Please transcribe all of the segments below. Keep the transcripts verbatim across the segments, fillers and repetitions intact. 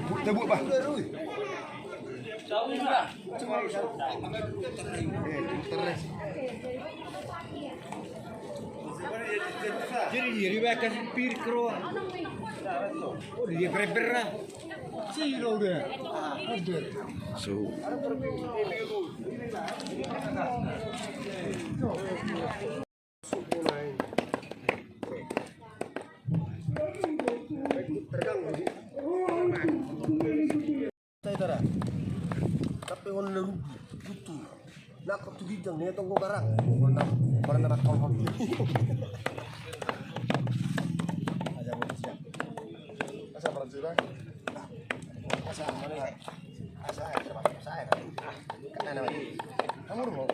Tabuk, bah. Jadi dia, dia bakar pir keroa. Oh, dia berbera. Siro dia. So. Sai tara. Tapi on le rugi, butuh. Nak tu ginjang ni tonggo garang. Mana, mana nak kau hot. Aja mau siap. Asa berarti, Bang. Asa mana? Asa, asa, asa. Kan ada lagi. Kamu rumah.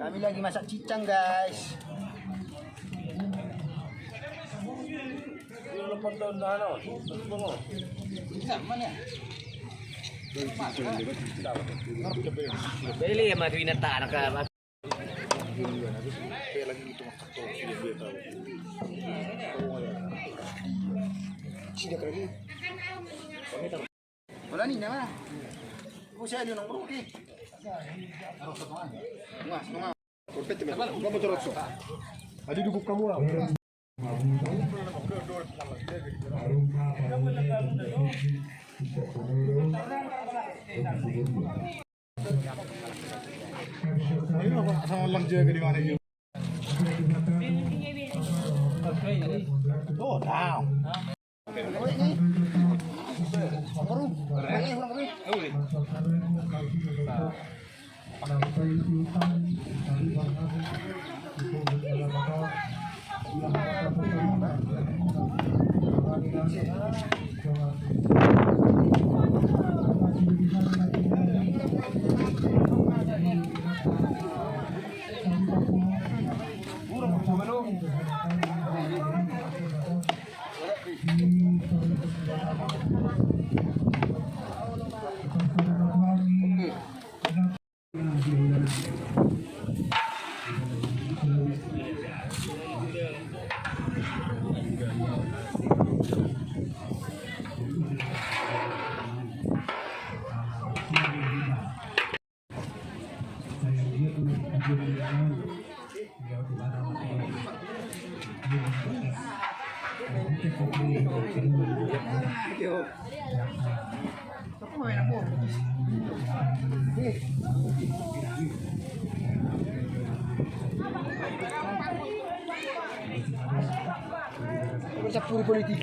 Kami lagi masak cincang, guys. Beli ya, madu ini tak ada. Wala ni nama. Ko saya ni nongkrong ki. Mas, mas. Korpet mas. Kamu terus. Adi dukung kamu lah. Ayo, sama lang jaga di mana gitu. Oh, down. Bercampur politik.